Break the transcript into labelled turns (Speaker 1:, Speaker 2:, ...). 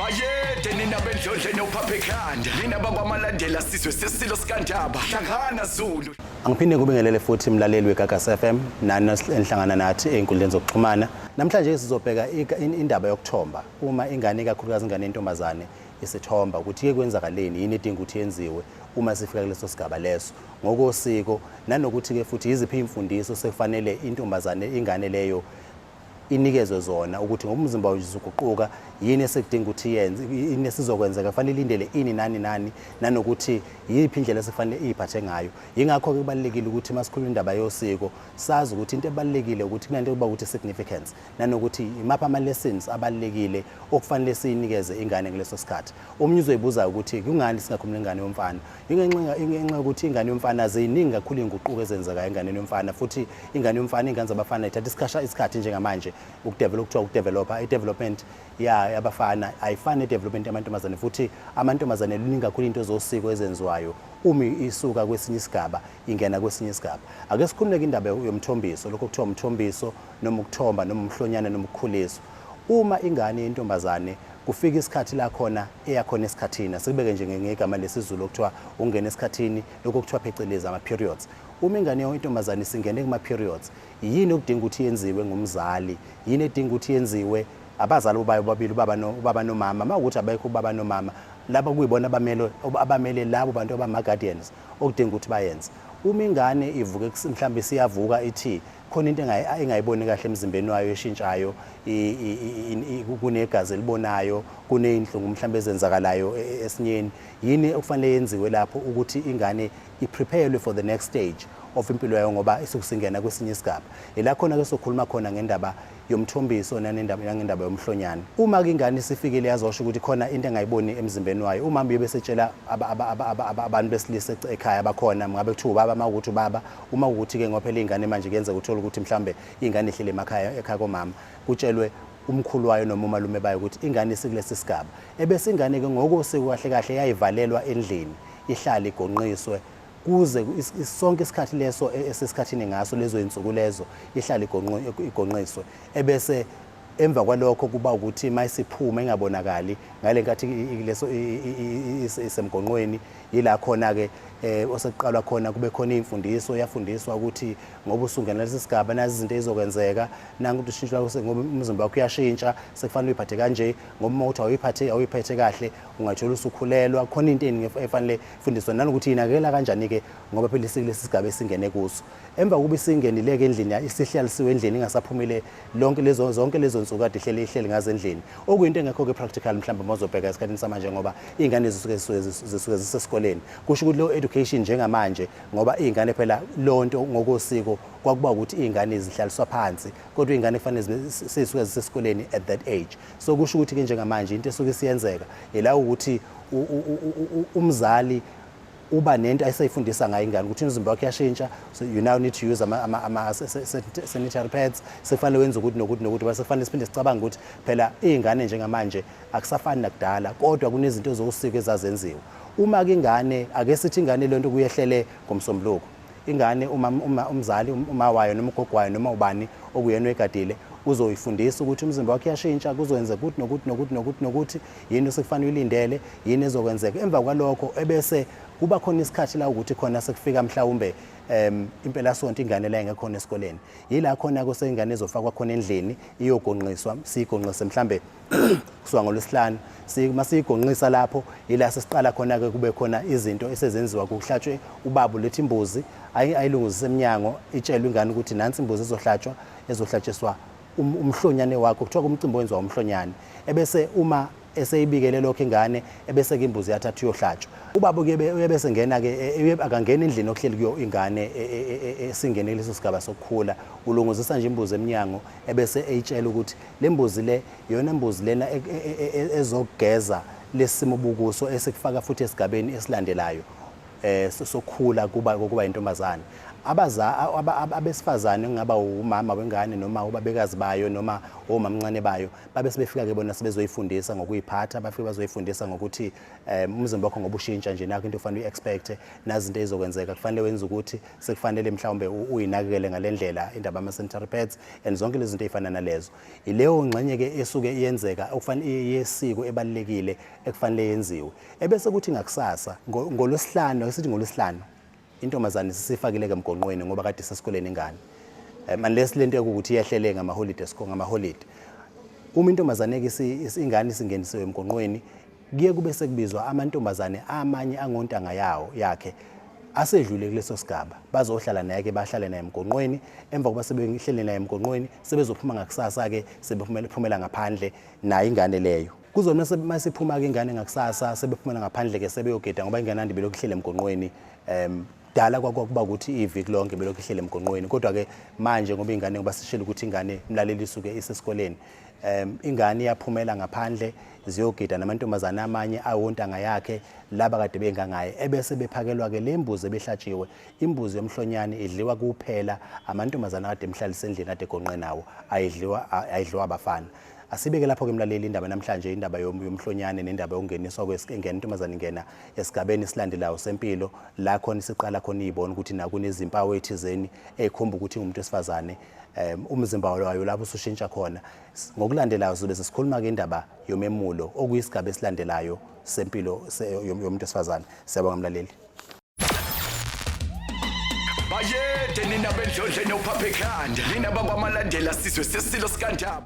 Speaker 1: Bayede nina bendlondle nophapha ekhanda, nina bakwaMalandela, sizwe sesilo sikandaba, hlangana Zulu.
Speaker 2: Angiphinde ngikubingelele futhi, mlaleli weGagasi FM nani enihlangana nathi ey'nkundleni zokuxhumana. Namhlanje sizobheka indaba yokuthomba, uma ingane, ikakhulukazi ingane yentombazane, isithomba, ukuthi ke kwenzakaleni, yini edinga ukuthi yenziwe uma sifika kuleso sigaba leso ngokosiko, nanokuthi-ke futhi yiziphi iy'mfundiso sekufanele intombazane, ingane leyo, inikezwe zona, ukuthi ngoba umzimba wayo usuguquka, yini esekudinga ukuthi iyenze, yini esizokwenzeka, kufanele ilindele ini, nani nani, nanokuthi yiphi indlela esifanele iyiphathe ngayo. Yingakho-ke kubalulekile ukuthi uma sikhuluma indaba yosiko, sazi ukuthi into ebalulekile ukuthi kunento kuba ukuthi significance, nanokuthi imaphi ama-lessons abalulekile okufanele siyinikeze ingane kuleso sikhathi. Omunye uzoyibuza ukuthi kungani singakhulumi ingane yomfana. Ingenxa yokuthi ingane yomfana, ziningi kakhulu iy'nguquko ezenzekayo enganeni yomfana. Futhi ingane yomfana, iy'ngane zabafana ithatha isikhasha, isikhathi njengamanje ukudevelop, kuthiwa ukudevelopa. I-development yabafana ayifani ne-development yamantombazane. Futhi amantombazane, luningi kakhulu into zosiko ezenziwayo uma isuka kwesinye isigaba ingena kwesinye isigaba. Ake sikhulumeke indaba yomthombiso, lokho kuthiwa umthombiso noma ukuthomba noma umhlonyane noma ukukhuliswa. Uma ingane yentombazane kufika isikhathi la khona eyakhona esikhathini, asikubeke nje ngegama lesiZulu okuthiwa ungena esikhathini, lokho kuthiwa phecelezi ama-periods, uma ingane yentombazane isingene kuma-periods, yini okudinga ukuthi yenziwe ngumzali, yini edinga ukuthi yenziwe abazali bobayo bobabili, ubaba no ubaba nomama? Uma ukuthi abekho ubaba nomama, laba kuyibona abamele labo bantu abama-guardians, okudinga ukuthi bayenze uma ingane ivuke mhlawumbe isiyavuka ithi khona into engayiboni kahle emzimbeni wayo eshintshayo, kunegazi elibonayo, kuney'nhlungu mhlawumbe ezenzakalayo esinyeni, yini okufanele yenziwe lapho ukuthi ingane iprepare for the next stage of impilo yayo, ngoba isuke singena kwesinye isigaba? Ila khona-ke sokhuluma khona ngendaba yomthombiso nangendaba yomhlonyane. Uma-ke ingane isifikile yazosho ukuthi khona into engayiboni emzimbeni wayo, umama uye besetshela abantu besilisa ekhaya abakhona, ngabe kuthiwa ubaba, uma ukuthi ubaba, uma kuwukuthi-ke, ngoba phela iy'ngane manje kuyenzeka uthole ukuthi mhlawumbe iy'ngane ihlele emakhaya, ekhaya komama, kutshelwe umkhulu wayo noma umalume bayo ukuthi ingane isikulesi sigaba. Ebese ingane-ke ngokosiko kahle kahle yayivalelwa endlini, ihlale igonqiswe kuze sonke isikhathi leso esesikhathini ngaso, lezo insuku lezo ihlale igonqiswe. Ebese emva kwalokho kuba ukuthi mayisiphuma ingabonakali ngale nkathi leso isemgonqweni. Yila khona-ke osekuqalwa khona kube khona iy'mfundiso, iyafundiswa ukuthi ngoba usungena lesi sigaba, nazi izinto ey'zokwenzeka, nanku ukuthi ushintsho lwakho, ngoba umzimba wakho uyashintsha, sekufanele uyiphathe kanje, ngoba uma uthi awuyiphethe kahle ungayithola usukhulelwa. Khona into eningi efanele ifundiswe, nanokuthi inakekela kanjani-ke, ngoba phela isikulesi sigaba esingene kuso. Emva kokuba isingenile-ke endlini, isihlalisiwe endlini, ingasaphumile lonke lezo zonke lezo nsuku kade ihleli ngazo endlini, okuyinto engekho-ke practical mhlawumbe uma uzobheka esikhathini samanje, ngoba iy'ngane zisuke zisesikoleni. Kusho ukuthi leyo education njengamanje, ngoba iy'ngane phela lonto ngokosiko kwakuba ukuthi iy'ngane zihlaliswa phansi, kodwa iy'ngane kufanele sezisuke zisesikoleni at that age. So kusho ukuthi-ke njengamanje into esuke isiyenzeka ila ukuthi umzali uba nento ayisayifundisa ngayo ingane ukuthi umzimba wakhe uyashintsha, so you now need to use ama sanitary pads, sekufanele wenze ukuthi nokuthi nokuthi. Bese kufanele siphinde sicabange ukuthi phela iy'ngane njengamanje akusafani nakudala, kodwa kunezinto zosiko ezazenziwa. Uma-ke ingane, ake sithi ingane lento kuyehlele ngoMsombuluko, ingane uma umzali, uma wayo noma ugogo wayo noma ubani okuyena oyigadile, uzoyifundisa ukuthi umzimba wakhe uyashintsha, kuzokwenzeka ukuthi nokuthi nokuthi nokuthi nokuthi, yini osekufanele uyilindele, yini ezokwenzeka emva kwalokho. Ebese kuba khona isikhathi la ukuthi khona sekufika mhlawumbe impelasonto, ingane la engekhona esikoleni, yila khona kusengane ezofakwa khona endlini, iyogonqiswa. Siyigonqise mhlambe kusuka ngoLwesihlanu. Masiyigonqisa lapho, yila sesiqala khona-ke kube khona izinto esezenziwa, kuhlatshwe ubaba uletha imbuzi, ayilunguzise eminyango, itshelwe ingane ukuthi nansi imbuzi ezohlatshwa, ezohlatshiswa umhlonyane wakho, kuthiwa kumcimbi owenziwa umhlonyane. Ebese uma eseyibikele lokho ingane, ebese-ke imbuzi yathatha iyohlatshwa. Ubaba uye bese ngena-ke, akangena endlini okuhleli kuyo ingane esingene kuleso sigaba sokukhula, ulunguzisa nje imbuzi eminyango, ebese eyitshela ukuthi le mbuzi le iyona mbuzi lena ezokugeza lesimo bukuso esikufaka futhi esigabeni esilandelayo sokukhula kuba kokuba intombazane. Abaza abesifazane, kungaba umama wengane noma ubabekazi bayo noma omamncane bayo, babe sebefika ke bona sebezoyifundisa ngokuyiphatha. Bafike bazoyifundisa ngokuthi umzimba wakho ngoba ushintsha nje, nakho into ofanele uyi-expect, nazi into ezizokwenzeka, kufanele wenze ukuthi sekufanele mhlawumbe uyinakekele ngale ndlela, indaba ama-sanitary pads and zonke lezi zinto ey'fana nalezo. Ileyo ngxenye-ke esuke iyenzeka okufanele yesiko ebalulekile ekufanele yenziwe. Ebese kuthi ngakusasa ngolwesihlanu, ake sithi ngolwesihlanu, intombazane sisifakile-ke emgonqweni ngoba kade isesikoleni ingane, unless lento ekuwukuthi iyehlele ngamaholide, ngamaholide. Uma intombazane-ke ingane isingenisiwe emgonqweni, kuye kube sekubizwa amantombazane amanye angontanga yawo yakhe asedlule kuleso sigaba, bazohlala naye-ke, bahlale naye emgonqweni. Emva kokuba sebehlele naye emgonqweni, sebezophuma ngakusasa-ke, sebephumela ngaphandle nayo ingane leyo. Kuzona masiphuma-ke ingane ngakusasa, sebephumela ngaphandle-ke, sebeyogida, ngoba ingane andi belokhu ihlele emgonqweni. Dala kwakuba ukuthi iviki lonke belokhu ihlele emgonqweni, kodwa-ke manje ngoba ingane, ngoba sishilo ukuthi ingane, mlaleli, isuke isesikoleni, ingane iyaphumela ngaphandle, ziyogida namantombazane amanye awontanga yakhe laba kade bengangaye, ebese bephakelwa-ke le mbuzi ebehlatshiwe. Imbuzi yomhlonyane idliwa kuphela amantombazane akade emhlalise endlini, ade egonqe nawo, ayidliwa, ayidliwa abafana. Asibeke lapho-ke, mlaleli, indaba namhlanje, indaba yomhlonyane nendaba yokungeniswa ingena intombazane, ingena esigabeni esilandelayo sempilo, la khona isiqala khona iyibona ukuthi nakunezimpawu ethizeni ey'khomba ukuthi ingumuntu wesifazane, umzimba wayo lapho usushintsha khona. Ngokulandelayo sizobe sesikhuluma-ke indaba yomemulo, okuyisigaba esilandelayo sempilo yomuntu wesifazane. Siyabonga, mlaleli.
Speaker 1: Bayede nina bendlondle nophapha ekhanda, nina bakwaMalandela, sizwe sesilo sikaNdaba.